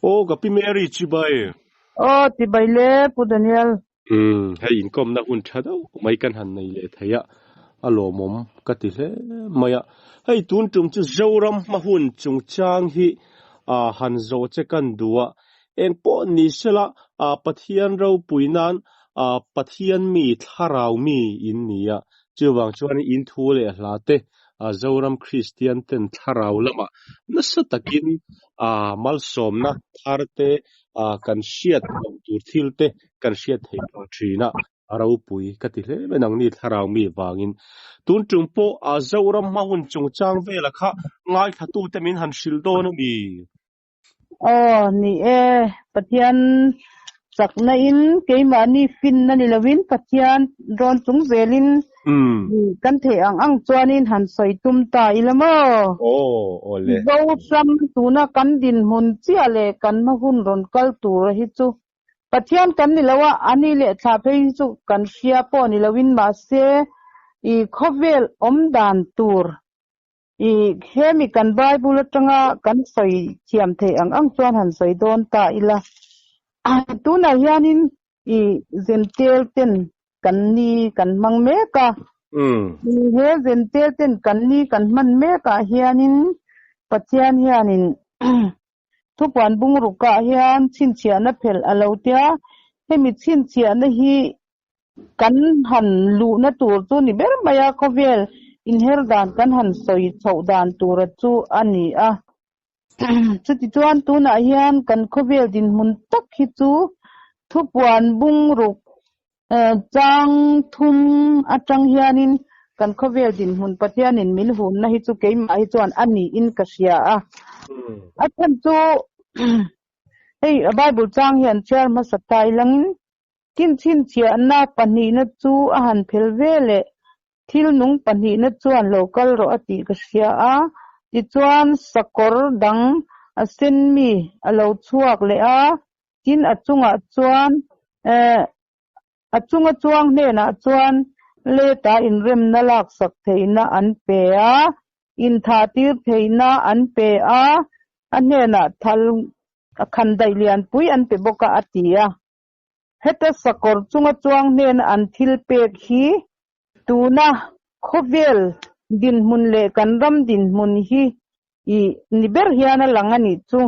Aw ka Pi Mary chibai. Aw chibai le Pu Daniel. Umm hei inkawmna hun tha deuh mai kan han nei leh thei a, a lawmawm ka ti hle mai a. Hei tun tum chu Zoram hma hun chungchang hi han zawh che kan duh a, eng pawh ni sela Pathian ropui nan Pathian mi thlarau mi in ni a, chuvang chuan in thu leh hla te Zoram Kristian ten thlarau lamah nasa takin malsawmna thar te kan hriat loh tur thil te kan hriat theih phah thin a, a ropui ka ti hle mai nangni thlarau mi vangin. Tun tum pawh Zoram hma hun chungchang vela kha ngaithlatute min han hrilh dawn a mi? Aw, ni e, Pathian chakna in keimahni finna ni lovin Pathian rawn chung zelin kan theih ang ang chuanin han sawi tum ta ila maw? Aw, aw le. Zoram tuna kan dinhmun chiah leh kan hma hun rawn kal tura hi chu Pathian kan ni lo a, ani leh thla phei hi chu kan hria pawh ni lovin mahse i khawvel awm dan tur I hemi kan Bible atanga kan sawi thiam theih ang ang chuan han sawi dawn ta ila. Tunah hianin i Zentel ten kan ni kan hmang mek a. He Zentel ten kan ni kan hman mekah hianin Pathian hianin thupuan bungrukah hian chhinchhiahna phelh a lo tia. Hemi chhinchhiahna hi Kan han luhna tur chu ni ber mai a, khawvel inher dan kan han sawi chhoh dan tura chu a ni a. Chutichuan tunah hian kan khawvel dinhmun tak hi chu thupuan bungruk chang thum atang hianin kan khawvel dinhmun Pathianin min hunna hi chu keimah hi chuan a niin ka hria a. A chhan chu hei Bible chang hian chhiar hmasa ta ilangin Chhinchhiahna pahnihna chu a han phel ve leh, thil nung pahnihna chuan lo kal rawh a tih ka hria a, tichuan sakawr dang a sen mi a lo chhuak leh a, tin a chungah chuan a chunga chuang hnenah chuan leta inremna laksak theihna an pe a, inthahtir theihna an pe a, a hnenah thal khandaih lianpui an pe bawk a, a ti a. Heta sakawr chunga chuang hnena an thil pek hi tuna khawvel dinhmun leh kan ram dinhmun hi i ni ber hian a lang a nih chu.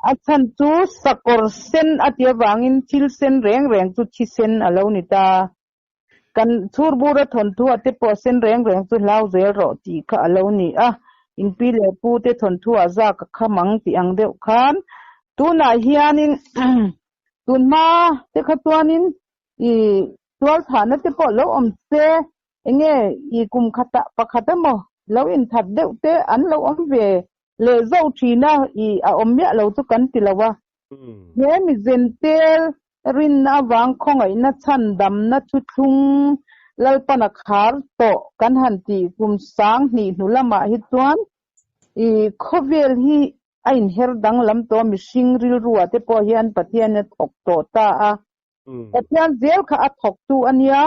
A chhan chu sakawr sen a ti avangin thil sen reng reng chu thisen a lo ni ta. Kan chhurbura thawnthu-ah te pawh sen reng reng chu hlau zel rawh tih kha a lo ni a, in pi leh pu te thawnthu-ah zak a kham ang tih ang deuh khan tunah hianin tun hma te kha chuanin i tualthahna te pawh lo awm se enge i kum khatah pakhat emaw lo inthat deuh te an lo awm ve leh zo thin a, i a awm miah lo chu kan ti lo a. He mi zentel Rinna avang khawngaihna chhandamna thuthlung Lalpan a khar tawh kan han tih kum sang hnih hnu lamah hi chuan i khawvel hi a inher danglam tawh a, mihring rilruah te pawh hian Pathian a thawk tawh ta a. Pathian zel kha a thawktu a nia,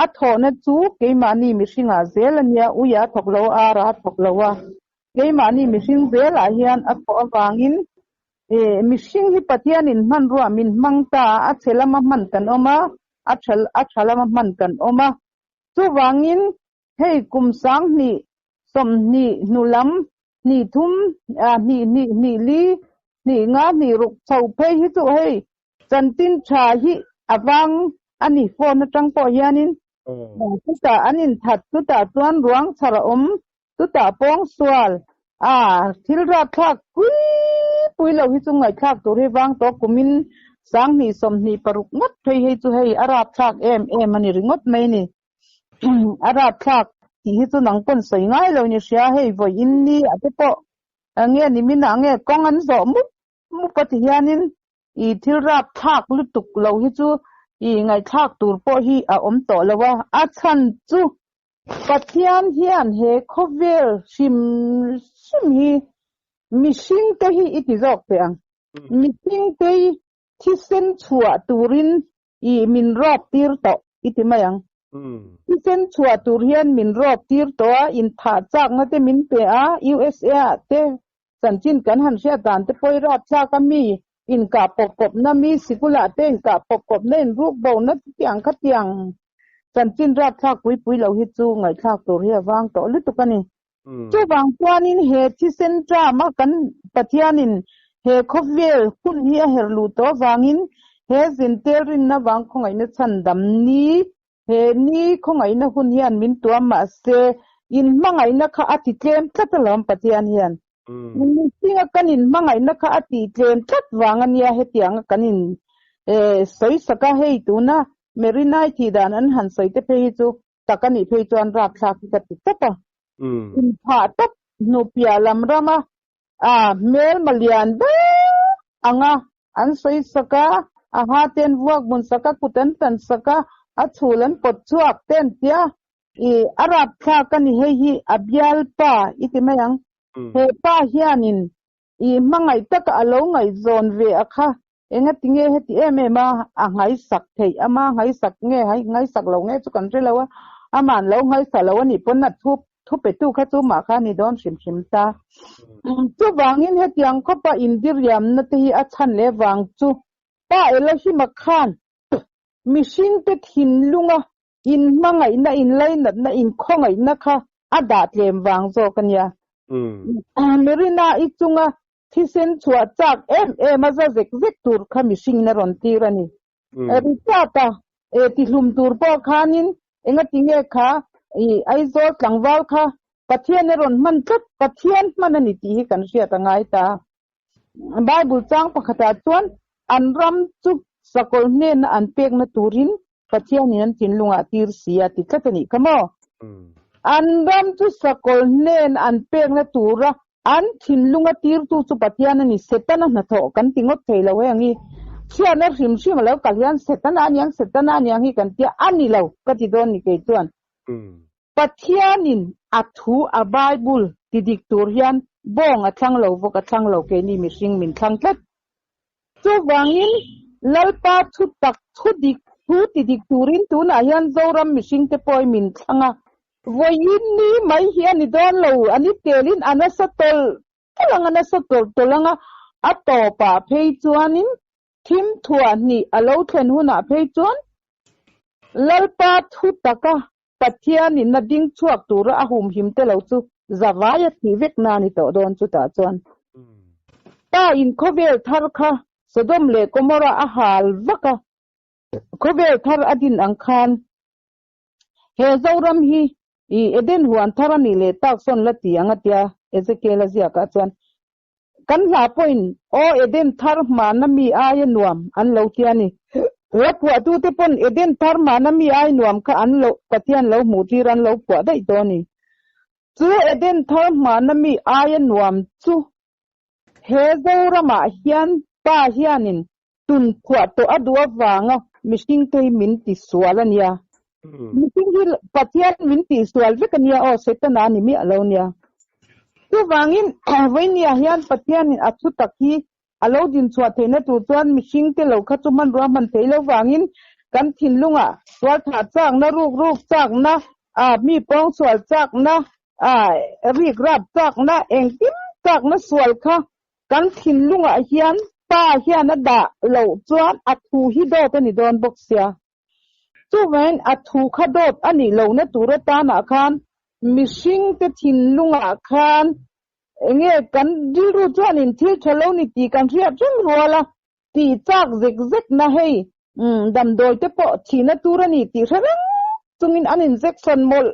a thawhna chu keimahni mihringah zel a nia, uia a thawk lo a, ara a thawk lo a, keimahni mihring zelah hian a thawh avangin E, mihring hi Pathianin hmanrua min hmang ta a, a chhe lama hman kan awm a, a tha a tha lama hman kan awm a. Chuvangin hei kum sanghnih, sawmhnih, hnulam, hnih thum, hnih hnih, hnih li, hnih nga, hnih ruk chho phei hi chu hei chantin tha hi a vang a ni phone atang pawh hianin chutah an inthat chutah chuan ruang chhar a awm Chutah pawng sual a thil rapthlak pui pui lo hi chu ngaihthlak tur hi vang tawh kumin sanghnih sawmhnih paruk ngawt phei hei chu hei a rapthlak em em a ni ringawt mai ni. A rapthlak tih hi chu nang pawn sawi ngai lo ni hria hei vawi in ni ah te pawh nge ni min ah nge kawng an zawh mup mup a ti hianin i thil rapthlak lutuk lo hi chu i ngaihthlak tur pawh hi a awm tawh lo a, a chhan chu Pathian hian he khawvel hrim hrim hi mihringte hi i ti zawk teh ang. Mihringte hi thisen chhuah turin i min rawp tir tawh i ti mai ang. Thisen chhuah tur hian min rawp tir tawh a, inthah chakna te min pe a, USA ah te. Chanchin kan han hriat dan te pawh i rapthlak a mi inkah pawp pawpna mi sikulah te inkah pawp pawpna inruk bona chutiang khatiang chanchin rapthlak pui pui lo hi chu ngaihthlak tur hi a vang tawh lutuk a ni. Chuvang chuanin he thisen ṭama kan Pathianin he khawvel hun hi a herh luh tawh avangin he zintel rinna vang khawngaihna chhandam ni he ni khawngaihna hun hian min tuam mahse inhmangaihna kha a ti tlem tlat alawm Pathian hian. Mihringa kan inhmangaihna kha a tih tlem tlat vang a nia hetianga kan in sawi sak a, hei tuna Merinai thih dan an han sawi te phei hi chu tak a nih phei chuan rapthlak hi ka ti tawp a. Inphah tawp hnupiah lam rama a hmelma lian ber anga an sawi sak a, a ha te an vuak bun sak a, kut an tan sak a, a chhul an pawt chhuak te an ti a. I a rapthlak a ni hei hi a bialpa i ti mai ang. He pa hianin i hmangaih taka a lo ngaihzawn ve a kha Engati nge heti em em a, a nghaisak theih ama nghaisak nge nghaisak lo nge chu kan hre lo a, ama'n lo nghaisa lo a nih pawn a thu thu petu kha chu mah kha a ni dawn hrim hrim ta. Chuvangin hetiang khawpa indiriamna te hi a chhan leh vang chu Pa Elohima khan mihringte thinlunga inhmangaihna, inlainatna, inkhawngaihna kha a dah tlem vang zawk a nia. Marina i chunga thisen chhuah chak em em a za zek zek tur kha mihringin a rawn tir a ni. Richard-a tihlum tur pawh khanin engati nge kha i Aizawl tlangval kha Pathian a rawn hman tlat, Pathian hman a ni tih hi kan hriat a ngai ta. Bible chang pakhatah chuan an ram chu sakawlh hnena an pekna turin Pathianin an thinlungah tir si a ti tlat a nih kha maw? An ram chu sakawlh hnen an pekna tura an thinlunga tirtu chu Pathian a ni. Setana hnathawh kan ti ngawt thei lo heng hi. Chhiatna hrim hrim a lo kal hian Setana a niang, Setana a niang hi kan tia a ni lo ka ti dawn ni kei chuan. Pathianin a thu a Bible ti dik tur hian bawng a thlang lo vawk a thlang lo keini mihring min thlang tlat. Chuvangin Lalpa thu tak thu dik thu ti dik turin tunah hian Zoram mihringte pawh hi min thlang a. Vawiin ni mai hi a ni dawn lo, a ni telin a nasa tawlh tawlh ang a nasa tawlh tawlh ang a, a tawpah phei chuanin thim thuah hnih a lo thlen hunah phei chuan Lalpa thu taka Pathianin a ding chhuak tura a humhim te lo chu zavai a thih vek na ni tawh dawn chutah chuan Pa in khawvel thar kha Sodom leh Gomorrah a hal vak a, khawvel thar a din ang khan he Zoram hi i Eden huan thar a nih leh tak sawn la ti ang a tia Ezekiel a ziakah chuan Kan hla pawhin Aw Eden thar hmana mi aia nuam an lo ti a ni. Hla phuahtute pawn Eden thar hmana mi ai nuam kha an lo Pathian lo hmuh tir an lo phuah daih tawh a ni. Chu Eden thar hmana mi aia nuam chu he Zoramah hian Pa hianin tun phuah tawh a duh avanga mihringte hi min tisual a nia. Mihring hi Pathian min tihsual vek a nia aw, Setana a ni miah lo nia. Chuvangin vawinia hian Pathianin a thu tak hi a lo dinchhuah theihna tur chuan mihringte lo kha chu hmanrua hman thei lo vangin kan thinlungah sualthah chakna, rukruk chakna, mi pawngsual chakna, rikrap chakna, engkim chakna sual kha Kan thinlungah hian Pa hian a dah loh chuan a thu hi dawt a ni dawn bawk sia. Chuvangin a thu kha dawt a nih lohna tur atanah khan mihringte thinlungah khan enge kan rilru chuanin thil tha lo ni tih kan hriat reng rual a, tih chak zek zek na hei damdawi te pawh thihna tur a ni tih hre reng chungin an injection mawlh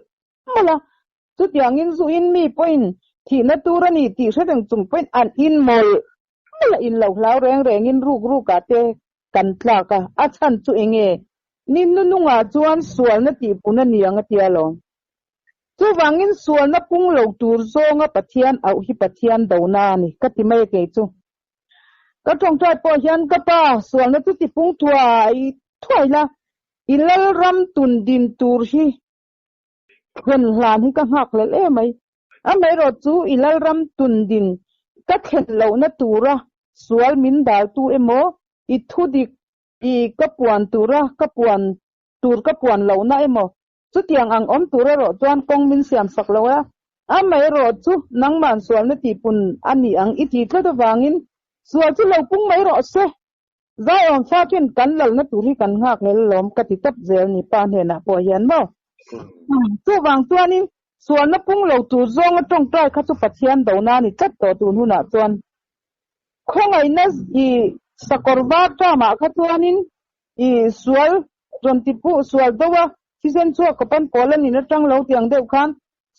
mawlh a. Chutiangin zu in mi pawhin thihna tur a ni tih hre reng chung pawhin an in mawlh mawlh a, in lo hlau reng rengin ruk rukah te kan tlak a, a chhan chu eng nge? Ni nunungah chuan sualna tihpun a ni ang a tia lo. Chuvangin sualna pung lo tur zawnga Pathian auh hi Pathian dona a ni ka ti mai a kei chu. Ka tawngtai pawh hian ka pa sualna chu tipung thuai thuai la, i Lalram tun din tur hi Thlen hlan hi ka nghak hlelh em mai. Amaherawh chu i Lalram tun din ka thlen lohna tura sual min daltu emaw, i thudik i ka puan tura ka puan tur ka puan lohna emaw, chutiang ang awm tur erawh chuan kawng min siam sak lo a. Amaherawhchu, nangman sualna tihpun a ni ang i tih tlat avangin sual chu lo pung mai rawh se. Zaiawm fakin kan lalna tur hi kan nghak ngel alawm ka ti tawp zel ni pa hnenah pawh hian maw. Chuvang chuanin sualna pung lo tur zawnga tawngtai kha chu Pathian dona a ni tlat tawh tun hunah chuan. Khawngaihna i sakawr var term-ah kha chuanin i sual rawn ti puh sual deuh a, thisen chhuak ka pan pawl a nin atang lo tiang deuh khan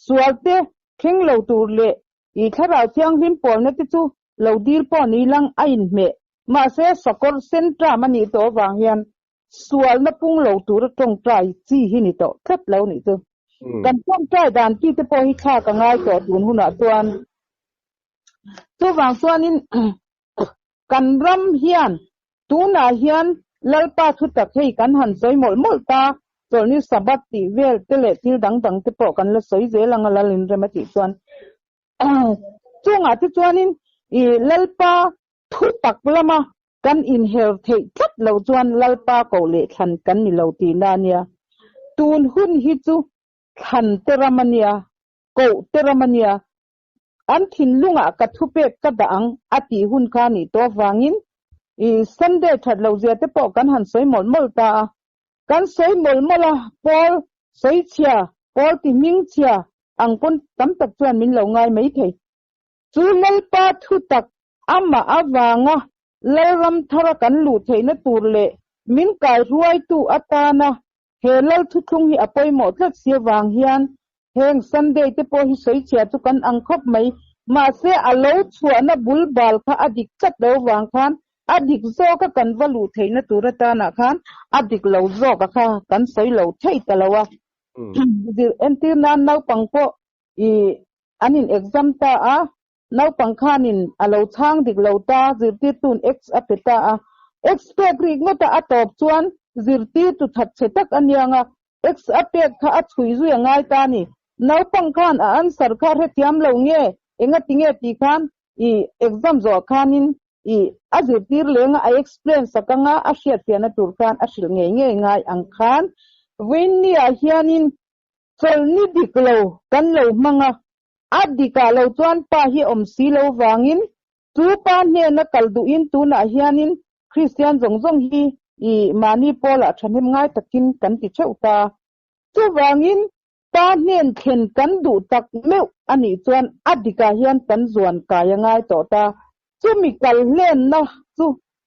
sual te thleng lo tur leh i thlarau thianghlim pawlna te chu lo dil pawh ni lang a inhmeh. Mahse sakawr sen term a nih tawh avang hian sualna pung lo tura tawngtai chi hi ni tawh tlat lo nih chu. Kan tawngtai dan chi te pawh hi thlak a ngai tawh tun hunah chuan. Chuvang chuanin kan ram hian tunah hian Lalpa thutak hei kan han sawi mawlh mawlh ta, chawlhni Sabbath tih vel te leh thil dang dang te pawh kan la sawi zel ang a Lalin rem a tih chuan. Chungah te chuanin i Lalpa thutak lama kan inher theih tlat lo chuan Lalpa koh leh thlan kan ni lo tihna a nia. Tun hun hi chu thlan te ram a nia, koh te ram a nia, an thinlungah ka thupek ka dah ang a tih hun kha a nih tawh avangin i Sunday that loh zia te pawh kan han sawi mawlh mawlh ta a. Kan sawi mawlh mawlh a, Paul sawi chhia, Paul ti hming chhia ang pawn tam tak chuan min lo ngai mai thei. Chu Lalpa thutak amah avanga Lalram thara kan luh theihna tur leh min kaihruaitu atana he Lal thuthlung hi a pawimawh tlat si avang hian heng Sunday te pawh hi sawichhia chu kan ang khawp mai. Mahse a lo chhuahna bul bal kha a dik tlat lo avang khan a dik zawka kan va luh theihna tur atanah khan a dik lo zawka kha kan sawi lo thei ta lo a. Entir nan naupang pawh i an in exam ta a, naupang khanin a lo chhang dik lo ta, zirtirtu'n X a pe ta a. X pek rik ngawt a, a tawp chuan zirtirtu that chhe tak a niang a, X a pek kha a chhui zui a ngai ta a ni. Naupang khan a answer kha hrethiam lo nge, engati nge tih khan i exam zawh khanin i a zirtir leng a, a explain sak anga a hriatfiahna tur khan a hrilh ngei ngei ngai ang khan Vawiinniah hianin Chawlhni dik lo kan lo hmang a, a dikah lo chuan pa hi awm si lo vangin chu pa hnena kal duhin tunah hianin Kristian zawng zawng hi i mahni pawlah thahnem ngai takin kan ti theuh ta. Chuvangin pa hnen thlen kan duh tak meuh a nih chuan a dikah hian kan zuan kai a ngai tawh ta. Chumi kal hlenna chu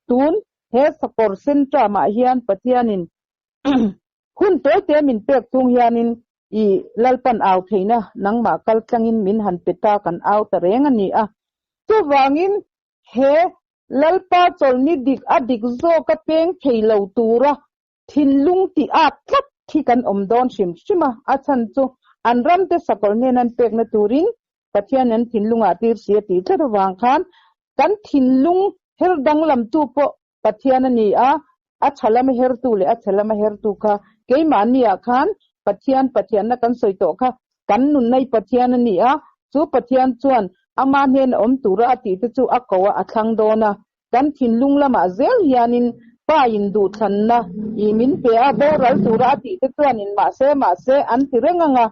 tun he sakawr sen term-ah hian Pathianin Hun tawite min pek chung hianin i Lalpan au theihna nangmah kal tlangin min han pe ta kan au ta reng a ni a. Chuvangin he Lalpa chawlhni dik a dik zawka peng thei lo tura thinlung tih ât tlat hi kan awm dawn hrim hrim a, a chhan chu an ramte sakawlh hnen an pekna turin Pathian an thinlungah tir si a tih tlat avang khan kan thinlung her danglamtu pawh Pathian a ni a, a tha lama hertu leh a chhe lama hertu kha keimahniah khan Pathian Pathianna kan sawi tawh kha kan nunnai Pathian a ni a, chu Pathian chuan ama hnena awm tura a tihte chu a ko a, a thlang dawn a. Kan thinlung lamah zel hianin Pa in duhthlanna i min pe a, boral tura a tihte chuanin mahse mahse an ti reng ang a,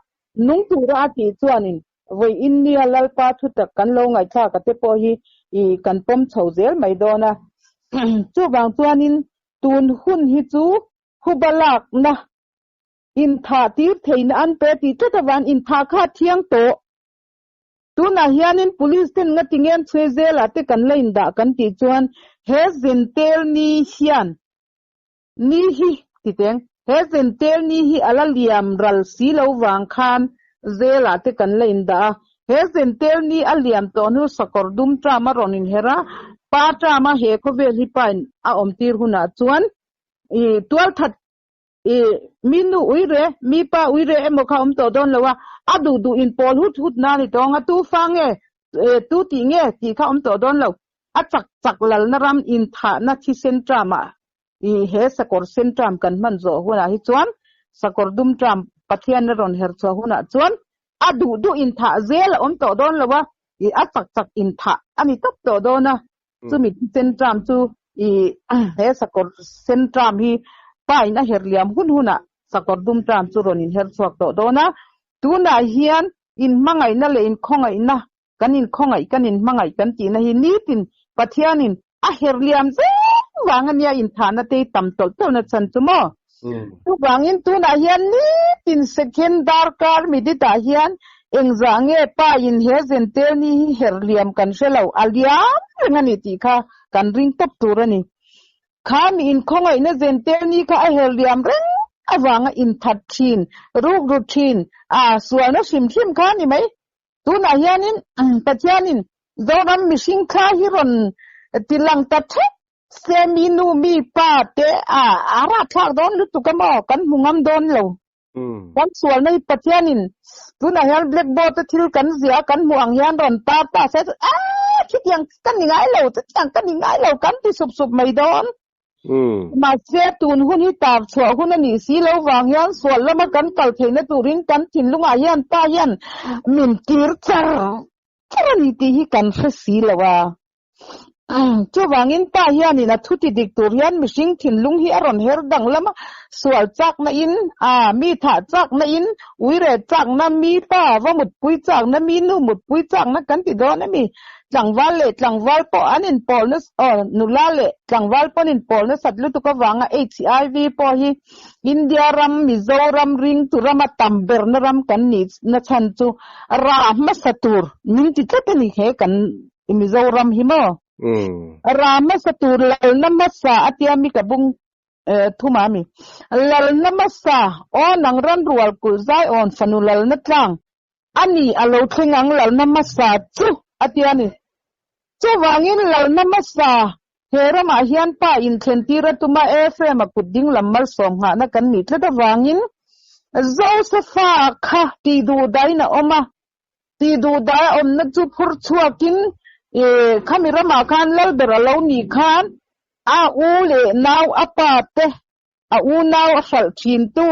nung tura a tih chuanin Vawi India Lalpa thutak kan lo ngaihthlak a te pawh hi i kan pawm chho zel mai dawn a. Chuvang chuanin tun hun hi chu huba lakna inthah tir theihna an pe tih tlat avang inthah kha a thiang tawh. Tunah hianin police ten ngatinge an chhui zelah te kan la indah kan tih chuan he zentel ni hian Ni hi, ti teng, he zentel ni hi a la liam ral si lo vang khan zelah te kan la indah a. He zentel ni a liam tawh hnu sakawr dum term a rawn inher a, pa term a he khawvel hi pain a awm tir hunah chuan i tualthat i mi nu ui re, mi pa ui re emaw kha awm tawh dawn lo a, a duh duh in pawl hut hut na ni tawng a, tu fa nge, tu tih nge tih kha awm tawh dawn lo. A chak chak lalna ram inthahna thisen term ah I he sakawr sen term kan hman zawh hunah hi chuan sakawr dum term Pathian a rawn her chhuah hunah chuan a duh duh inthah zel a awm tawh dawn lo a, i a chak chak inthah a ni tawp tawh dawn a. Chumi sen term chu i he sakawr sen term hi pa in a her liam hun hunah sakawr dum term chu rawn inher chhuak tawh dawn a. Tunah hian. In hmangaihna leh in khawngaihna kan in khawngaih kan in hmangaih kan tihna hi nitin Pathianin a her liam zel vang ania in thahna te hi tam tawlh tawlhna chhan chu maw? Chuvangin tunah hian nitin second darkar minute ah hian engzah nge pa in he zentel ni hi her liam kan hre lo, a liam reng a ni tih kha kan ring tawp tur a ni. Kha mi inkhawngaihna zentel ni kha a her liam reng avanga inthat thin, rukru thin, a sualna hrim hrim kha a ni mai. Tunah hianin Pathianin Zoram mihring thla hi rawn tilang ta theuh se mi nu mi pa te a a rahthlak dawn lutuk a maw kan hmu ngam dawn lo. Kan sualna hi Pathianin tunah hian blackboard a thil kan ziah a kan hmuh ang hian rawn tar ta se a khitiang ka ni ngai lo chutiang ka ni ngai lo kan ti sup sup mai dawn. Mahse tun hun hi tar chhuah hun a nih si lo vang hian sual lama kan kal theihna turin kan thinlungah hian pa hian min tir char char a ni tih hi kan hre si lo a. Chuvangin pa hianin a thu ti dik tur hian mihring thinlung hi a rawn her danglam a, sual chakna in, a mi thah chakna in, uire chakna, mi pa va mutpui chakna, mi nu mutpui chakna kan ti dawn a mi? Tlangval leh tlangval pawh an inpawlna, aw nula leh tlangval pawn inpawlna sat lutuk avanga HIV pawh hi India ram, Mizoram ringtu rama tam berna ram kan nih na chhan chu rah hmasa tur min ti tlat a ni he kan Mizoram hi maw? Rah hmasa tur lalna hmasa a tia mi ka bung thuma mi. Lalna hmasa aw nang ran rual kulh zai awn fanu lalna tlang a ni a lo thleng ang lalna hmasa chu a tia ni. Chuvangin lalna hmasa he ramah hian pa inthlen tir a tum a, Ephraim a kut ding lam malsawm nghahna kan nih tlat avangin Josefa kha tih duh dahin a awm a, Tih duh dah a awmna chu phur chhuakin khami ramah khan Lalber a lo nih khan a u leh nau a pa te a u nau a hralh thin tu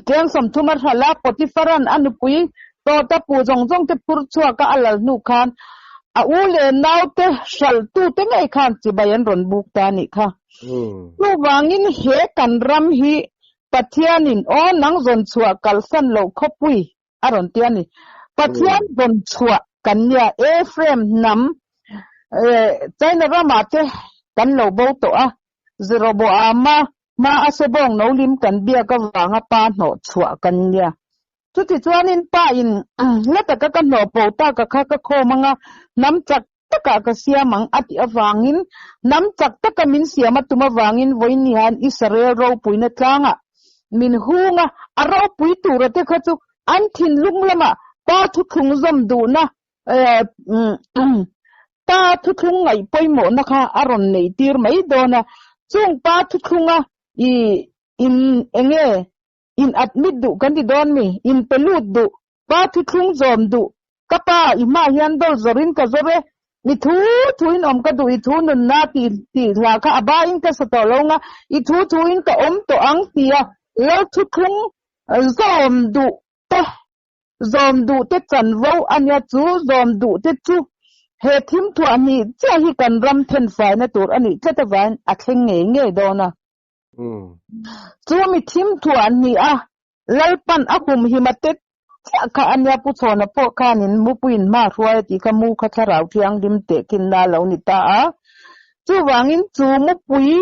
tleng 30 a hralh a, Potiphara'n a nupui tawta pu zawng zawng te phur chhuak a a lal hnu khan a u leh nau te hralh tu te ngei khan chibai an rawn buk ta a nih kha. Chuvangin he kan ram hi Pathianin aw nang zawn chhuah kalsan loh khawpui a rawn ti a ni. Pathian rawn chhuah kan nia Ephraim hnam China ramah te kan lo bo tawh a, Jeroboama hma a sebawng no lim kan biak avanga pa hnawh chhuah kan nia. Chutichuanin pa in hla taka ka hnawh po taka kha ka khawm anga hnam chak takah ka siam ang a tih avangin hnam chak taka min siam a tum avangin vawiin hian Israel ropuina tlangah min hung a, a ropui tura te kha chu an thinlung lamah pa thuthlung zawm duhna pa thuthlung ngaih pawimawhna kha a rawn neih tir mai dawn a, chung pa thuthlunga i in enge in admit duh kan ti dawn mi, in pe lut duh, pa thuthlung zawm duh, ka pa i hmaah hian dawr zawrin ka zawr e, i thu thuin awm ka duh, i thu nunna tih tih hla kha a bain ka sa tawh lo nga, i thu thuin ka awm tawh ang tia lal thuthlung zawm duh te zawm duh te chanvo a nia chu zawm duh te chu he thim thuah hnih chiah hi kan ram thenfaina tur a nih tlat avangin a thleng ngei ngei dawn a. Chu mi thim thuah hnih a Lalpan a hum him a te chiah kha a nia Pu Chhawna pawh khanin mupuiin hma hruai a tih kha mu kha thlarau thianghlim teh khinna a lo ni ta a. Chuvangin chu mupui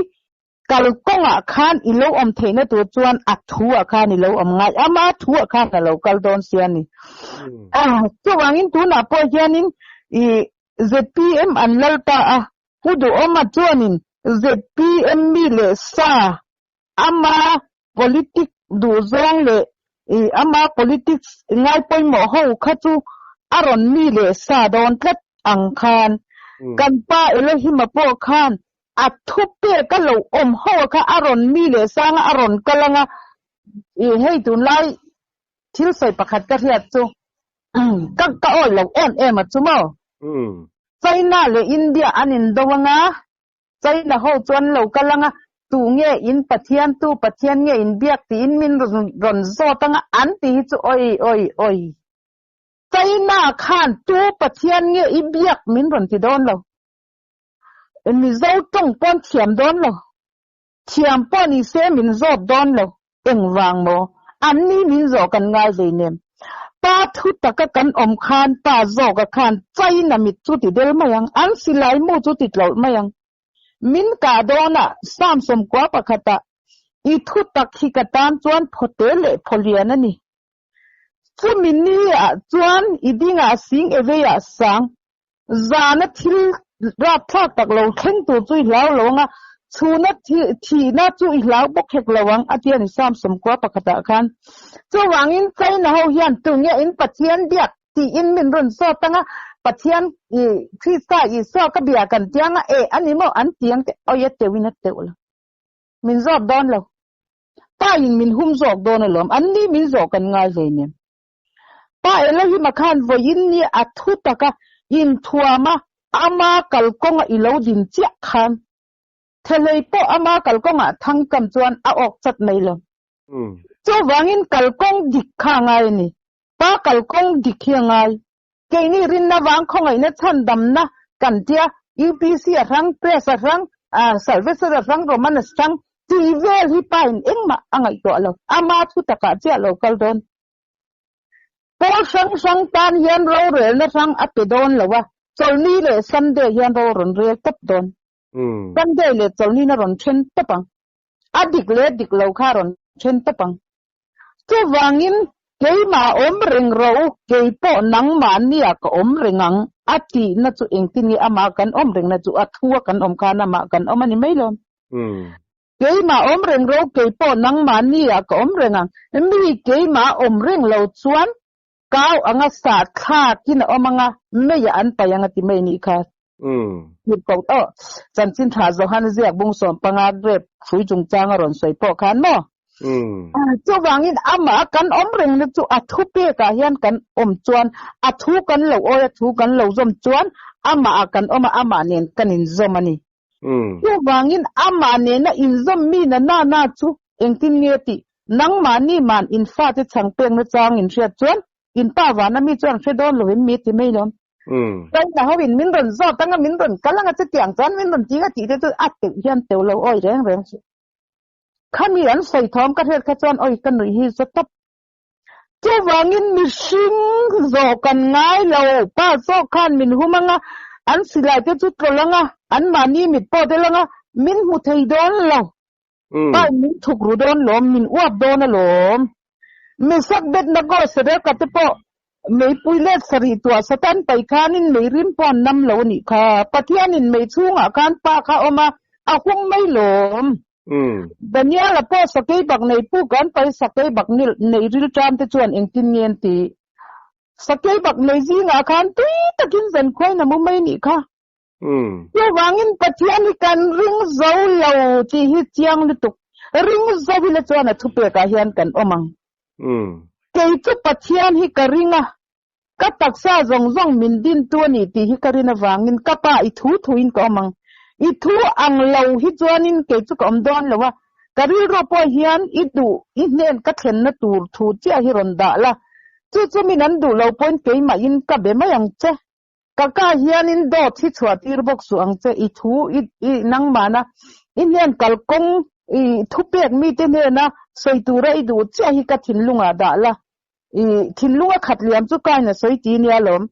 kalkawngah khan i lo awm theihna tur chuan a thu-ah khan i lo awm ngai ama thu-ah khan a lo kal dawn sia a ni. Chuvangin tunah pawh hianin i zpm an lal ta a, Pu Duhawma chuanin zpm mi leh sa ama politic duhzawng leh ama politics ngai pawimawh ho kha chu a rawn mi leh sa dawn tlat ang khan kan pa Elohim-a pawh khan a thu pek a lo awm ho kha a rawn mi leh sang a, a rawn kal ang a, hei tunlai thil sawi pakhat ka hriat chu ka ka awih lo em em a chu maw? China leh India an indo ang a, China ho chu an lo kal ang a, tu nge in Pathian, tu Pathian nge in biak tiin min rawn zawt ang a, an ti hi chu oi oi oi. China khan tu Pathian nge i biak min rawn ti dawn lo. Mizo tawng pawn thiam dawn lo. Thiam pawh ni se min zawt dawn lo. Engvang maw? Anni min zawh kan ngai hleinem. Pa thu taka kan awm khan pa zawka khan China mit chu ti del mai ang, an silai mu chu ti tlawlh mai ang. Min kah dawnah Psalm 91 ah i thu tak hi ka tan chuan phawte leh phawlian a ni. Chumi ni ah chuan i dingah sing e veiah sang zana thil rapthlak tak lo thleng tur chu i hlau lo ang a, chhuna thihna chu i hlau bawk hek lo ang a ti a ni Psalm 91 ah khan. Chuvangin China ho hian tunge in Pathian biak tiin min rawn zawt ang a, Pathian i Krista Isua ka bia kan tiang a, eh a ni maw an ti ang te, awi a teuhin a teuh lo. Min zawt dawn lo. Pa in min hum zawk dawn alawm, an ni min zawh kan ngai hleinem. Pa Elohim-a khan vawiin ni a thu taka inthuama ama kalkawnga i lo din chiah khan thelei pawh ama kalkawngah thang kam chuan a awk chat mai lo. Chuvangin kalkawng dik kha a ngai a ni. Pa kalkawng dik hi a ngai. Keini rinna vang khawngaihna chhandamna kan tia, UPC a hrang, Press a hrang, Salvation a hrang, Roman a hrang tih vel hi pa in engmah a ngaihtuah lo. Ama thu takah chiah lo kal dawn. Pawl hrang hrang tan hian rorelna hrang a pe dawn lo a, Chawlhni leh Sunday hian ro rawn rel tawp dawn. Sunday leh Chawlhnin a rawn then tawp ang. A dik leh dik lo kha a rawn then tawp ang. Chuvangin, keimah awm reng rawh u, kei pawh nangmahnia ka awm reng ang, a tihna chu engtin nge amah kan awm rengna chu a thu a kan awm khan amah kan awm a ni mai lo. Keimah awm reng rawh u, kei pawh nangmahnia ka awm reng ang. Mi keimah awm reng lo chuan kau anga sah thlakin a awm anga, meiah an paih ang a ti mai nih kha. Tirhkoh aw, chanchin tha Johan ziak bung 15 grape hrui chungchang a rawn sawi pawh khan maw? Chuvangin amah kan awm rengna chu a thu pekah hian kan awm chuan a thu kan lo awi a thu kan lo zawm chuan amah ah kan awm a amah nen kan inzawm a ni. Chuvangin amah nena inzawm mi na na na chu engtin nge tih nangmahni man in fate chhang pekna chang in hriat chuan in pa vana mi chuan hre dawn lovin mi ti mai lawm. China ho in min rawn zawt anga min rawn kal anga chutiang chuan min rawn ti nga tih te chu a teuh hian teuh lo awi reng reng chu. Khami an sawi thawm ka hriat kha chuan awi ka nuih hi za tawp. Chuvangin mihring zawh kan ngai lo, pa zawk khan min hum anga an silai te chu tlawlh anga an mahni mit pawh tel anga min hmu thei dawn lo. Pa in min thuk ru dawn lawm, min uap dawn alawm. Misak Abednego Sadraka te pawh meipui let sarih tuah Satan pai khanin mei rim pawh an nam lo a nih kha. Pathianin mei chhungah khan pa kha a awm a, a hum mai lawm. Daniel-a pawh sakei bak nei puk an pai sakei bak nei ril tan te chuan engtin nge an tih? Sakei bak nei zingah khan tui takin zankhuain a mu mai nih kha. Chuvangin Pathian hi kan ring zo lo tih hi chiang lutuk. Ring zo ila chuan a thupekah hian kan awm ang. Kei chu Pathian hi ka ring a, ka taksa zawng zawng min dintu a ni tih hi ka rin avangin ka pa i thu thuin ka awm ang. I thu ang lo hi chuanin kei chu ka awm dawn lo a, ka rilru pawh hian i duh i hnen ka thlenna tur thu chiah hi rawn dah la, chu chu min an duh lo pawhin keimahin ka be mai ang che. Ka ka hianin dawt hi chhuah tir bawk suh ang che, i thu i i nangmahna i hnen kalkawng i thupek mite hnena sawi tura i duh chiah hi ka thinlungah dah la, i thinlunga khat liam chu kain a sawi ti nia lawm,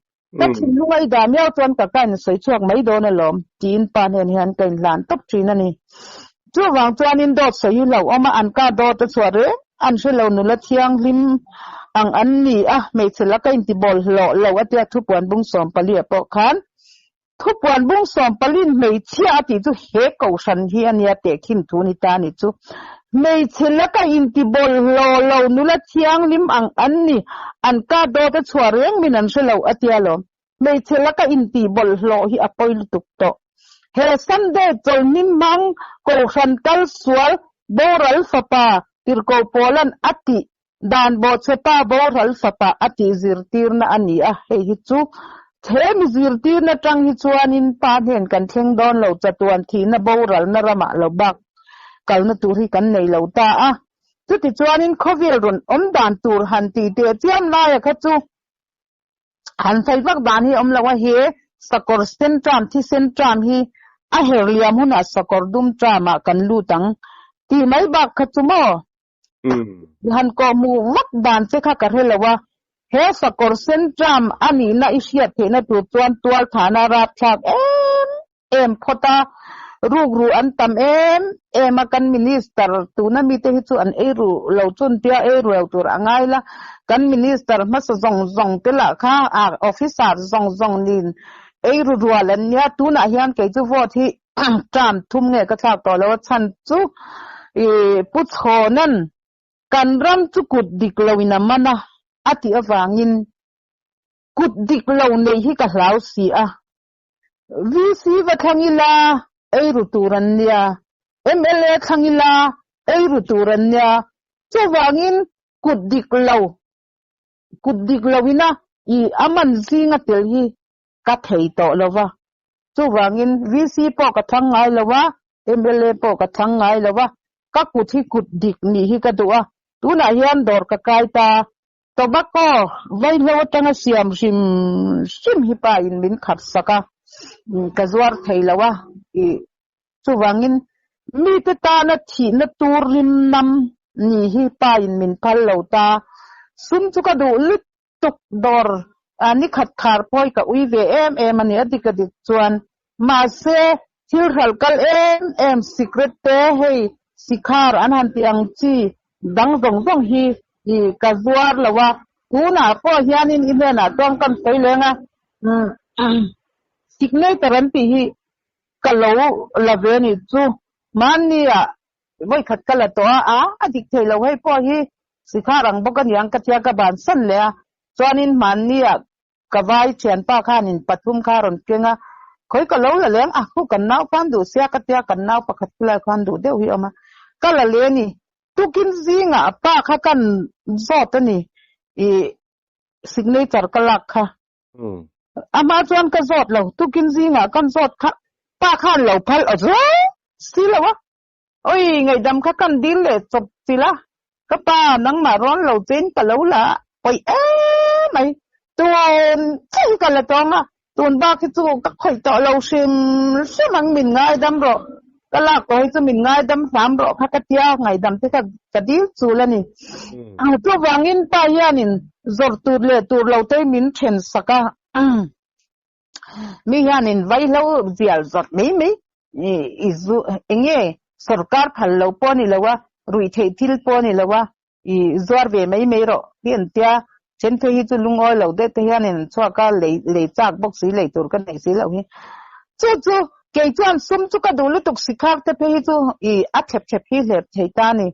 ka thinlunga i dah miau chuan ka kain a sawi chhuak mai dawn alawm tiin pa hnen hian ka inhlan tawp thin a ni. Chuvang chuanin dawt sawi hi hlauhawm a, an ka dawt a chhuah reng an hre lo nula thianghlim ang an ni a, hmeichhe laka intibawl hlawh lo a tia thupuan bung 14 ah pawh khan thupuan bung 14 hmeichhia a tih chu he kohhran hi a nia tehkhin thu ni ta ni chu. Hmeichhe laka intibawl hlawh lo nula thianghlim ang an ni, an ka dawt a chhuah reng min an hre lo a tia lawm. Hmeichhe laka intihbawlh hlawh hi a pawi lutuk tawh. He Sunday chawlhni hmang Kohhran kal sual boral fapa Tirhkoh Pawla'n a tih dan bawhchhepa boral fapa a tih zirtirna a ni a, hei hi chu he mi zirtirna tang hi chuanin pa hnen kan thleng dawn lo chatuan thihna boralna ramah lo bak kalna tur hi kan nei lo ta a. Chutichuanin khawvel rawn awm dan tur han tih teh chiam laia kha chu Han sawi vak dan hi awm lo a he sakawr sen tram thi sen tram hi a her liam hunah sakawr dum tram ah kan lut ang tih mai bak kha chu maw han kawh hmuh vak dan che kha ka hre lo a. He sakawr sen term a nihna i hriat theihna tur chuan tualthahna rapthlak em em phawt a, rukru an tam em em a, kan minister tuna mite hi chu an ei ru lo chun tia ei ru lo tur a ngai la, kan minister hmasa zawng zawng te lah kha a officer zawng zawng nin ei ru rual an nia, tunah hian kei chu vote hi term thum nge ka thlak tawh lo a chhan chu ih Pu Chhawnan kan ram chu kut dik lo in a man a a tih avangin kut dik lo neih hi ka hlau si a. VC va thlang ila ei ru tur an nia, mla thlang ila ei ru tur an nia, chuvangin kut dik lo, kut dik lo ina i a man zinga tel hi ka thei tawh lo va, chuvangin VC pawh ka thlang ngai lo a, mla pawh ka thlang ngai lo a, ka kut hi kut dik nih hi ka duh a, tunah hian dawr ka kai ta. Tobacco vaihlo atanga siam hrim hrim hi pa in min khap sak a, ka zuar thei lo a, ih chuvangin mite tana thihna tur rim nam ni hi pa in min phal lo ta, sum chu ka duh lutuk dawr ni khat khar pawh hi ka ui ve em em a ni a dik a dik chuan mahse thil hralh kal em em sikret te hei sikhar an han tih ang chi dang zawng zawng hi I ka zuar lo a, tunah pawh hianin i hnenah chuan kan sawi leng a, signature an tih hi ka lo la ve a nih chu. Hmanni ah vawikhat ka la tawh a, a a dik thei lo hei pawh hi sikhar ang bawk a niang ka tia ka bansan leh a, chuanin hmanni ah Ka vai thianpa khanin pathum kha a rawn keng a, khawi ka lo la leng a, khu kan nau khan duh sia ka tia kan nau pakhat khulai khan duh deuh hi a awm a, ka la le a ni. Tukin zingah pa kha kan zawt a ni, i signature ka lak kha. Amah chuan ka zawt lo, tukin zingah kan zawt kha pa khan lo phal aw zawt si lo a. Oi, ngaihdam kha kan dil leh chawp chilh a, ka pa nangmah rawn lo chein ka lo la pawih em mai. Tun chiah hi ka la tawng a, tun bak hi chu ka khawih tawh lo hrim hrim ang, min ngaidam rawh, ka lak tawh hi chu min ngaidam hram rawh kha ka tia, ngaihdam te kha ka dil chul a ni. Chuvangin pa hianin zawrh tur leh tur lo te hi min then sak a. Mi hianin vaihlo zial zawrh mai mai i zu enge sorkar phal lo pawh a ni lo a, ruih theih thil pawh a ni lo a, i zuar ve mai mai rawh hi an tia, then phei hi chu lungawi lo deuh te hianin an chhuak a, lei lei chak bawk si lei tur ka nei si loh hi. Chu chu kei chuan sum chu ka duh lutuk sikhak te phei hi chu i a thep thep hi hlep thei ta a ni.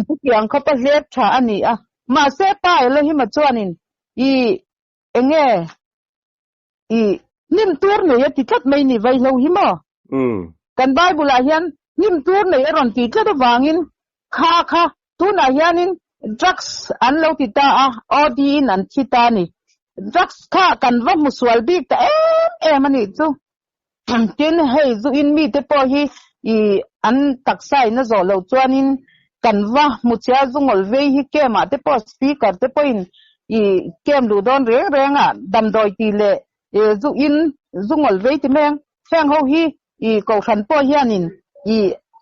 Chutiang khawpa hlep tha a ni a, mahse pa Elohim-a chuanin i Enge i hnim tur nei a ti tlat mai ni vaihlo hi maw? Kan Bible ah hian hnim tur nei a rawn ti tlat avangin kha kha tunah hianin drugs an lo ti ta a, OD in an thi ta a ni. Drugs kha kan va hmu sual bik ta em em a nih chu. Tin, hei zu in mite pawh hi i an taksa in a zawh loh chuanin kan va hmu chhia zu ngawlh vei hi camp ah te pawh speaker te pawhin i camp luh dawn reng reng a damdawi tih leh zu in zu ngawlh vei ti mai ang. Heng ho hi i kohhran pawh hianin i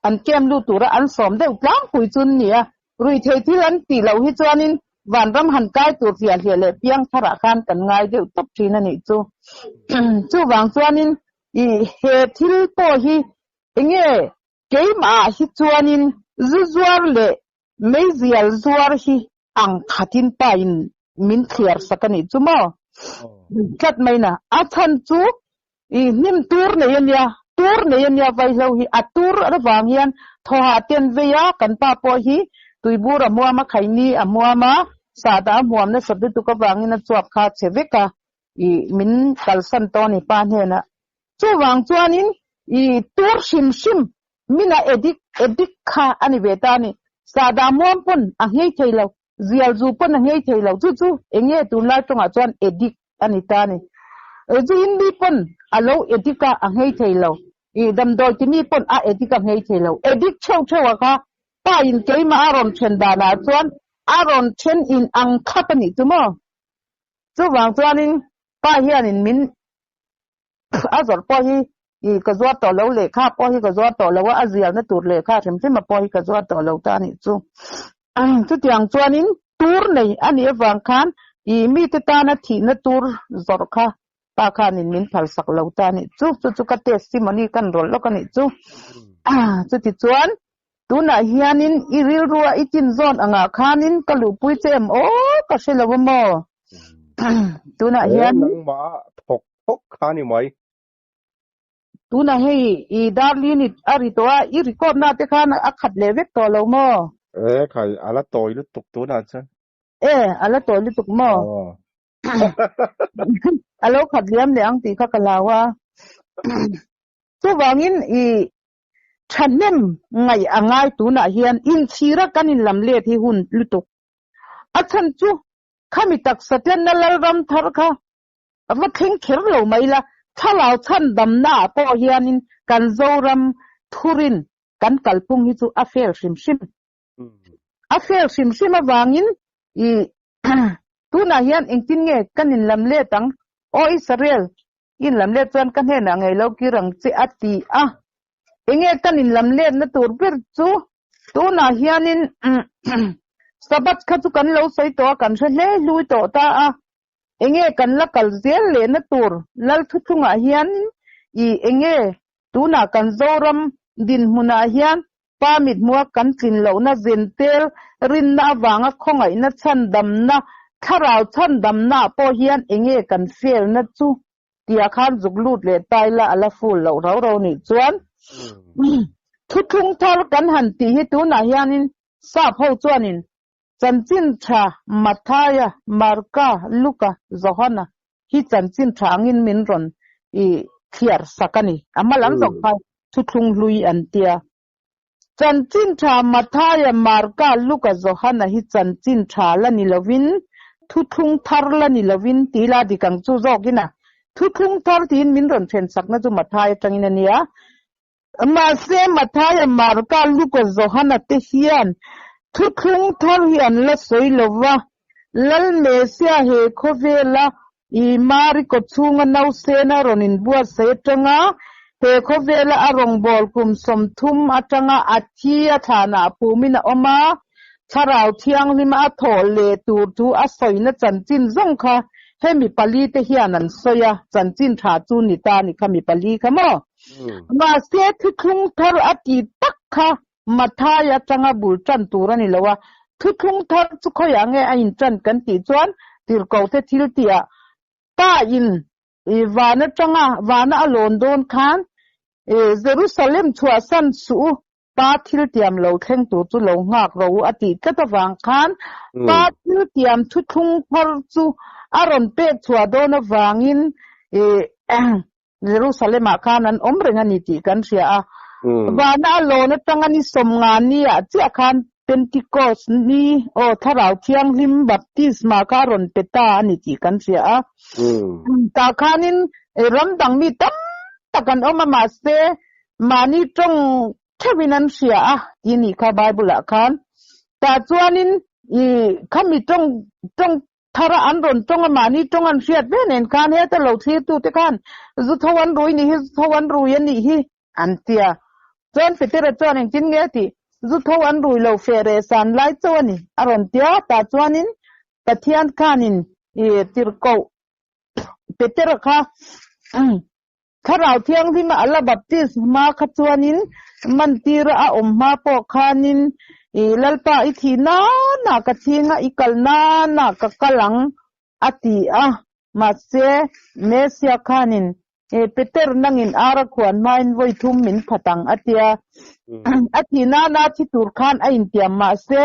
an camp lut tura an sawm deuh tlangpui chu an ni a. Ruihtheih thil an tih loh hi chuanin vanram han kai tur hliah hliah leh piang tharah khan kan ngai deuh tawp thin a nih chu. Chuvang chuanin i he thil pawh hi enge keimah hi chuanin zu zuar leh meizial zuar hi ang khatin pa in min thliar sak a nih chu maw? Tlat mai na. A chhan chu I hnim tur nei a nia, tur nei a nia vaihlo hi a tur avang hian thawhah ten vei a, kan pa pawh hi tuibur a hmuam a, khaini a hmuam a, sahdah a hmuam nasat lutuk avangin a chuak kha a chhe vek a, i min kalsan tawh a ni pa hnenah. Chuvang chuanin i tur hrim hrim mina addict addict kha a ni ve ta a ni. Sahdah hmuam pawn a nghei thei lo, zial zu pawn a nghei thei lo, chu chu enge tunlai tawngah chuan addict a ni ta a ni. Zu in mi pawn a lo addict a, a nghei thei lo. I damdawi ti mi pawn a addict a nghei thei lo. Addict theuh theuh a kha pa in keimah a rawn then danah chuan a rawn then in ang thlap a nih chu maw? Chuvang chuanin pa hianin min a zawrh pawh hi i ka zuar tawh lo, lehkha pawh hi ka zuar tawh lo a, a zialna tur lehkha hrim hrim a pawh hi ka zuar tawh lo ta a nih chu. Chutiang chuanin tur nei a nih avang khan. I mite tana thihna tur zawrh kha pa khanin min phalsak lo ta a nih chu. Chu chu ka testimony kan rawlh lawk a nih chu. Chutichuan tunah hianin i rilrua i tinzawn angah khanin ka luhpui che em aw ka hre lo a maw? Tunah hian. Nangmah thawk thawk kha ni mai. Tunah hei i darli ni a ri tawh a, i record na te khan a khat leh vek tawh lo maw? E khai, a la tawi lutuk tunah chuan. E, a la tawi lutuk maw? A lo khat liam leh ang tih kha ka hlau a. Chuvangin i thahnem ngaih a ngai tunah hian inchhira kan inlam let hi hun lutuk. A chhan chu khami taksa tlenna Lalram thar kha va thleng kher lo mai la, thlarau chhan damna ah pawh hianin kan Zoram thurin kan kalphung hi chu a fel hrim hrim. A fel hrim hrim avangin i tunah hian engtin nge kan inlam let ang? Aw Israel, i inlam let chuan ka hnenah ngei lo kir ang che a ti a. Enge kan inlam letna tur ber chu tunah hianin Sabbath kha chu kan lo sawi tawh a, kan hre hle hlui tawh ta a. Enge kan la kal zel lehna tur Lal thuthlungah hian i enge tunah kan Zoram dinhmunah hian Pa mithmua kan tlin lohna zentel rinna avanga khawngaihna chhandamna, thlarau chhandamnaah pawh hian enge kan felna chu tia khan zuk lut leh ta ila a la ful loh rau rau nih chuan thuthlung thar kan han tih hi tunah hianin sap ho chuanin Chanchin tha Mathaia, Marka, Luka, Johana hi chanchin tha angin min rawn i thliar sak a ni. A hma lam zawk kha thuthlung hlui an tia. Chanchin tha Mathaia, Marka, Luka, Johana hi chanchin tha la ni lovin, thuthlung thar la ni lovin ti ila dik ang chu zawkin a. Thuthlung thar tiin min rawn then sakna chu Mathaia atangin a nia. Mahse, Mathaia, Marka, Luka, Johana te hian thuthlung thar hi an la sawi lo va. Lal Mesia he khawvela i Mari kawchhunga nausena rawn inbuatsaih atanga he khawvela a rawngbâwl kum 30 atanga a thi a thlanah phumin a awm a, Thlarau Thianghlima a thawh leh tur chu a sawina chanchin zawng kha hemi pali te hian an sawi a, chanchin tha chu ni ta ni kha mi pali kha maw? Mahse thuthlung thar a ti tak kha Mathai atanga bul tan tur a ni lo a, thuthlung thar chu khawiah nge a intan kan tih chuan tirhkoh te thil tihah Pa in van atanga vana a lawn dawn khan Jerusalem chhuahsan suh u, Pa thil tiam lo thleng tur chu lo nghak ro u a tih tlat avang khan Pa thil tiam thuthlung thar chu a rawn pek chhuah dawn avangin Jerusalem ah khan an awm reng a ni tih kan hria a. Vana a lawn atanga ni 50 ni ah chiah khan Pentecost ni aw Thlarau Thianghlim baptisma kha a rawn pe ta a ni tih kan hria a. Tah khanin ram dang mi tam tak an awm a mahse mahni tawng theuhin an hria a tih a nih kha Bible ah khan. Tah chuanin i khami tawng tawng Thara an rawn tawng a, mahni tawng an hriat ve nen khan heta lo thlirtute khan zu tho an rui nih hi, zu tho an rui a nih hi an ti a. Chuan Petera chuan engtin nge a tih? Zu tho an rui lo feh reh san lai chauh a ni a rawn ti a, tah chuanin Pathian khanin i tirhkoh Petera kha Thlarau Thianghlima a la baptist hma kha chuanin mantira a awm hma pawh khanin i Lalpa i thih nana ka thinga i kal nana ka kal ang a ti a. Mahse, Messia khanin Peter nangin ar a khuan hmain vawi thum min phat ang a tia. A thih nana thi tur khan a intiam mahse,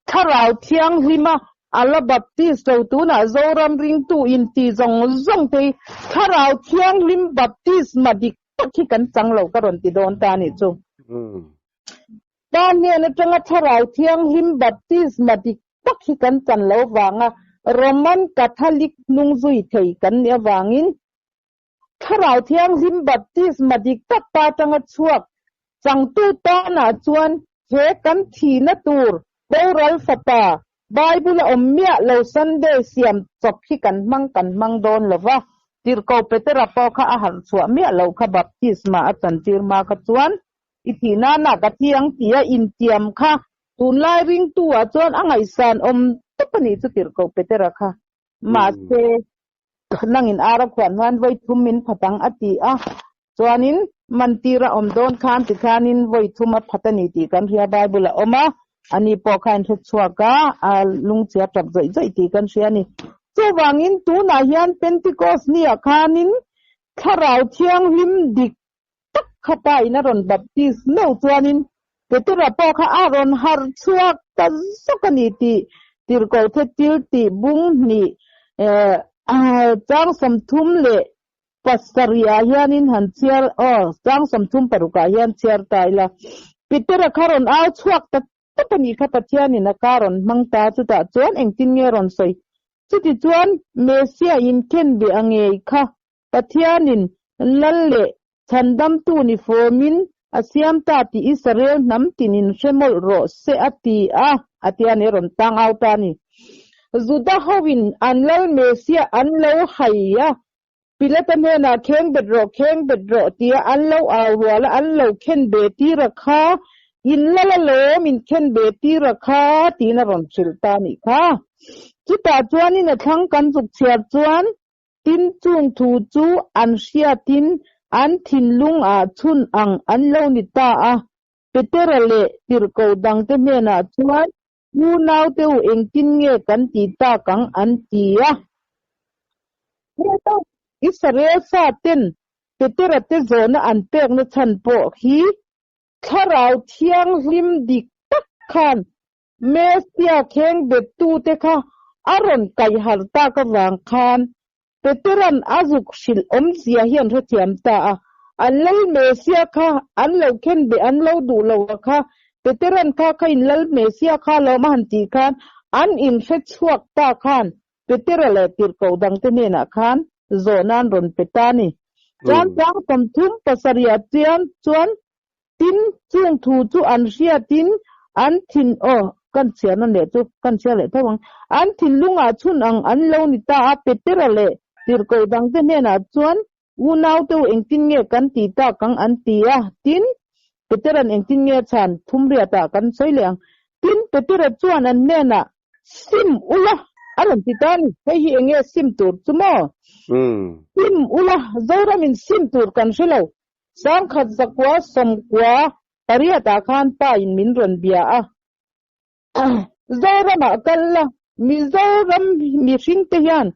Thlarau Thianghlima A la baptist lo tunah Zoram ringtu inti zawng zawng te hi Thlarau Thianghlim baptisma dik tak hi kan chang lo ka rawn ti dawn ta anih chu. Pa hnen atanga Thlarau Thianghlim baptisma dik tak hi kan chan lo vanga Roman Catholic hnung zui thei kan nih avangin Thlarau Thianghlim baptisma dik tak pa atanga chhuak changtu tanah chuan he kan thihna tur boral fapa Bible a awm miah lo Sunday siam chawp hi kan hmang kan hmang dawn lo va. Tirhkoh Petera pawh kha a harh chhuah miah lo kha baptisma a chantir hma kha chuan i thih nana ka thi ang tih a intiam kha tunlai ringtu ah chuan a ngaihsan awm tawp a nih chu Tirhkoh Petera kha. Mahse, nangin ar a khuan hnuaiin vawi thum min phat ang a ti a. Chuanin mantir a awm dawn khan tikhanin vawi thum a phat a ni tih kan hria Bible a awm a, ani pawh kha a inhre chhuak a, a lungchhia tap zawih zawih tih kan hria a ni. Chuvangin tunah hian Pentecost niah khanin Thlarau Thianghlim dik tak kha pa in a rawn baptis meuh chuanin Petera pawh kha a rawn harh chhuak ta zawk a ni tih Tirhkohthe til tih bung hnih chang 36 ah hianin han chhiar aw chang 36 ah hian chhiar ta ila Petera kha rawn au chhuak ta tawp a nih kha Pathianin a ka rawn hmang ta chutah chuan engtin nge rawn sawi chutichuan Messiah in khenbeh a ngei kha Pathianin Lal leh Chhandamtu ni fawmin a siam ta tih Israel hnam tinin hre mawlh rawh se a ti a, a ti a ni, a rawn tang au ta a ni. Juda hoin an Lal Messiah an lo hai a, Pilata hnenah kheng bet rawh, kheng bet rawh tia an lo au rual a, an lo khen be tir a kha, in Lal alawm in khen be tir a kha tiin a rawn hrilh ta a nih kha. Chutah chuanin a thlang kan zuk chhiar chuan Tin, chung thu chu an hriatin an thinlung ah chhun ang an lo ni ta a. Petera leh tirhkoh dangte hnenah chuan, Unaute u, engtin nge kan ti tak ang? an ti a. Israel faten Petera te zawhna an pekna chhan pawh hi Thlarau Thianghlim dik tak khan Messia kheng bettute kha a rawn kaih harh tak avang khan Petera'n a zuk hrilh awmzia hi an hrethiam ta a. An lal Messia kha an lo khen beh an lo duh lo a kha Petera'n kha kha in lal Messia kha lawm a han tih khan an inhre chhuak ta khan Petera leh tirhkoh dangte hnenah khan zawhna an rawn pe ta a ni. Chuan chang 37 chian chuan Tin, chung thu chu an hriatin an thin, aw, kan chhiar nawn leh chu, kan chhiar leh tho ang, an thinlungah chhun ang an lo ni ta a, Petera leh tirhkoh dangte hnenah chuan, Unaute u, engtin nge kan ti tak ang? an ti a. Tin, Petera'n engtin nge a chhan? Thumriatah kan sawi leh ang. Tin, Petera chuan an hnenah, Sim ula, a rawn ti ta a ni. Hei hi enge sim tur chu maw? Sim ula, Zoramin sim tur kan hre lo. 1998 ah khan pa in min rawn bia a, Zoram ah kal la, Mizoram mihring te hian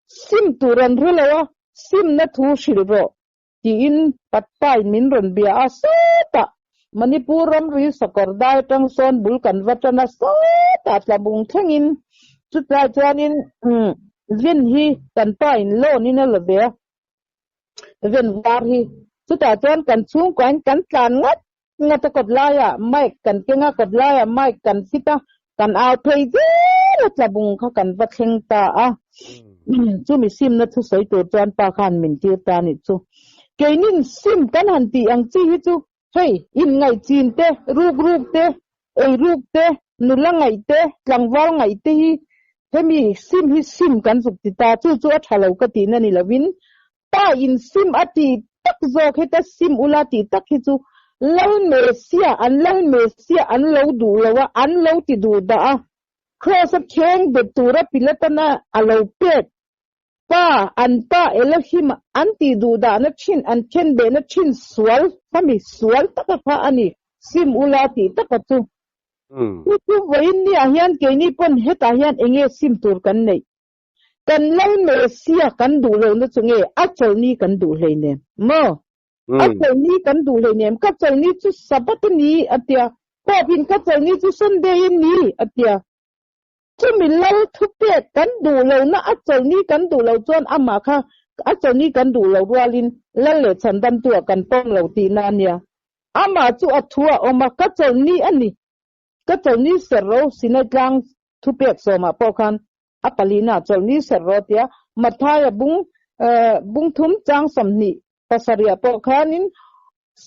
sim tur an hre lo a, simna thu hrilh rawh tiin pa in min rawn bia a, sawtah Manipur ramri sakawr dai atang sawn bul kan va tan a, sawtah tlabung thlengin chutlai chuanin vin hi kan pa in loan in a la ve a. Ven var hi chutah chuan kan chhungkuain kan tlan ngat ngat a kawt laiah mic kan keng a, kawt laiah mic kan fit a, kan au phei zel a tlabung kha kan va thleng ta a. Chumi simna thusawi tur chuan pa khan min tir ta a nih chu. Keinin sim kan han tih ang chi hi chu hei inngaihchin te, ruk ruk te, ei ruk te, nula ngaih te, tlangval ngaih te hi hemi sim hi sim kan zuk ti ta, chu chu a tha lo ka tihna ni lovin pa in sim a ti tak zawk heta sim ula tih tak hi chu Lal Messia an Lal Messia an lo duh lo a, an lo ti duh dah a, Kraws a kheng bet tura Pilatana a lo pek Pa, an pa Elohim an tih duhdahna thin, an khenbehna thin sual, khami sual taka kha a ni, sim ula tih taka chu. Chu chu vawiin niah hian keini pawn hetah hian enge sim tur kan neih? Kan Lal Messia kan duh lohna chu nge a chawlhni kan duh hleinem maw? A chawlhni kan duh hleinem, ka chawlhni chu Sabbath a ni a tia, Pope-in ka chawlhni chu Sunday a ni a tia. Chumi lal thupek kan duh lohna a chawlhni kan duh loh chuan amah kha a chawlhni kan duh loh rualin lal leh chhandamtu-ah kan pawm lo tihna a nia. Amah chu a thu a awm a, ka chawlhni a ni. Ka chawlhni serh ro Sinai tlang thupek sawmah pawh khan a palina chawlhni serh ro tia Mathaia bung bung thum chang 27 ah pawh khanin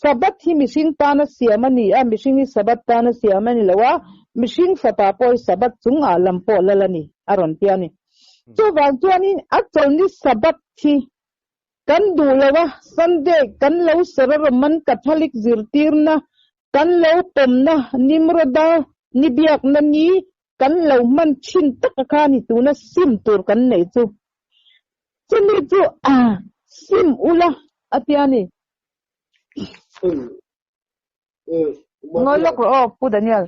Sabbath hi mihring tana siam a ni a, mihring hi Sabbath tana siam a ni lo a, mihring fapa pawh hi Sabbath chungah lam pawh lal a ni, a rawn ti a ni. Chuvang chuanin a chawlhni Sabbath hi kan duh lo a, Sunday kan lo serh a Roman Catholic zirtirna kan lo pawmna Nimroda ni biakna ni. Kan lo hman thin taka kha ni tuna sim tur kan neih chu. Chumi chu sim ula a tia ni. Ngawi lawk rawh aw Pu Daniel.